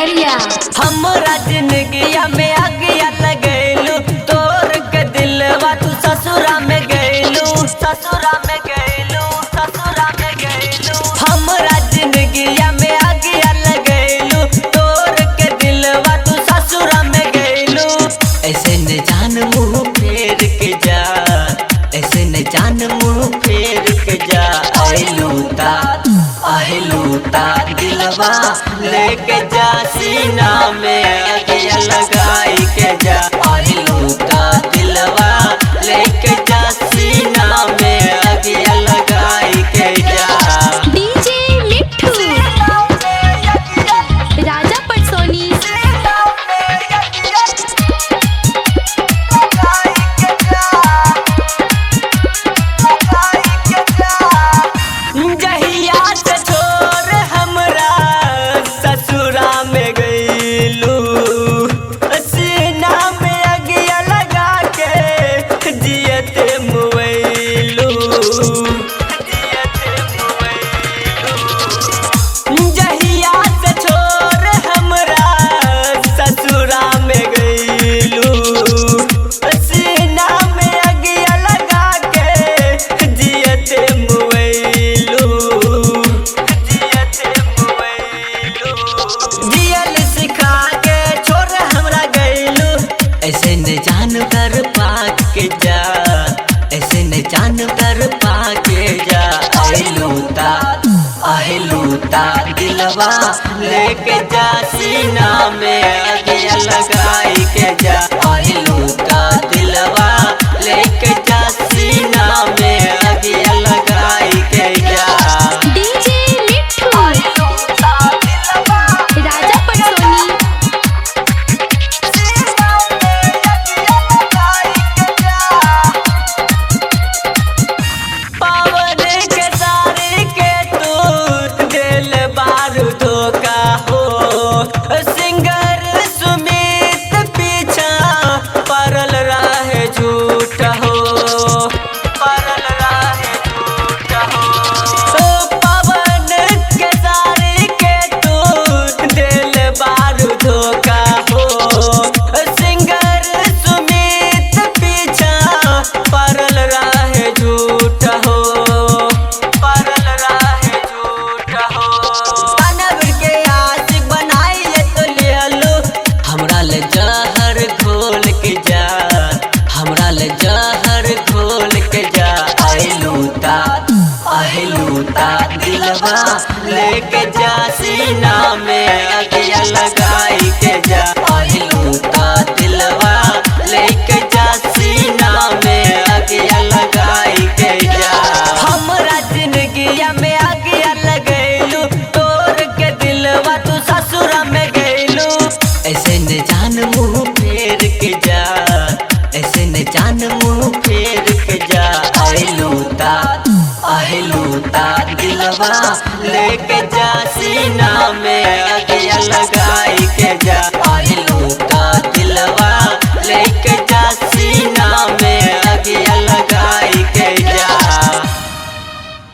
बैरिया। हमरा जिंदगिया में आगिया लगैलू, तोर के दिलवा तू ससुरा में गैलू, ससुरा में गैलू, ससुरा में गैलू। हमरा जिंदगिया में आगिया लगैलू, तोर के दिलवा तू ससुरा में गैलू। ऐसे न जान मुँह फेर के जा, ऐसे न जान मुँह फेर के जा। आइलू ता, आइलू ता दिलवा लेके जा, सीना में अगिया लगाई के जा। आइलू ता दिलवा लेके जा, सीना में अगिया लगाई के जा। डीजे मिठू राजा पटसोनी। जहिया से छोड़ हमरा ससुरा में गईलू, सीना में अगिया लगा के जियते मुवैलू, जियते मुवैलू। जहिया से छोड़ हमरा ससुरा में गईलू, सीना में अगिया लगा के जियते मुवैलू, जियते मुवैलू। जियल सिखा के छोड़ हमरा गईलू। ऐसे न जान कर पाक के जा, ऐसे न जान कर पाके जा। आइलू ता, आइलू ता दिलवा लेके जा, सीना में अगिया लगाई के जा। आइलू ता दिलवा लेके जा, सीना में अगिया लगाई के जा। डीजे मिठू राजा पटसोनी। पावन के सारे के तू दिल बारू धोखा हो, सिंगर सुमित पीछा परल रहे झूठ हो, परल रहे झूठ हो। पवन के सारे के तू दिल बारू धोखा हो, सिंगर सुमित पीछा परल रहे झूठ हो, परल रहे झूठ हो। अनवर के आशिक बनाई ले तो लिहलू, हमरा ले जहर घोल के जा, हमरा ले जहर घोल के जा। आइलू ता, आइलू ता दिलवा लेके जा, सीना में अगिया लगाई के जा। आइलू ता दिलवा लेके जा, सीना में अगिया लगाई के जा। हमरा जिंदगिया में अगिया लगैलू, तोर के दिलवा तू ससुरा में गैलू। ऐसे न जान मुँह फेर के जा, ऐसे न जान मुँह फेर के जा। आइलू ता, आइलू ता दिलवा लेके जा, सीना में अगिया लगाई के जा।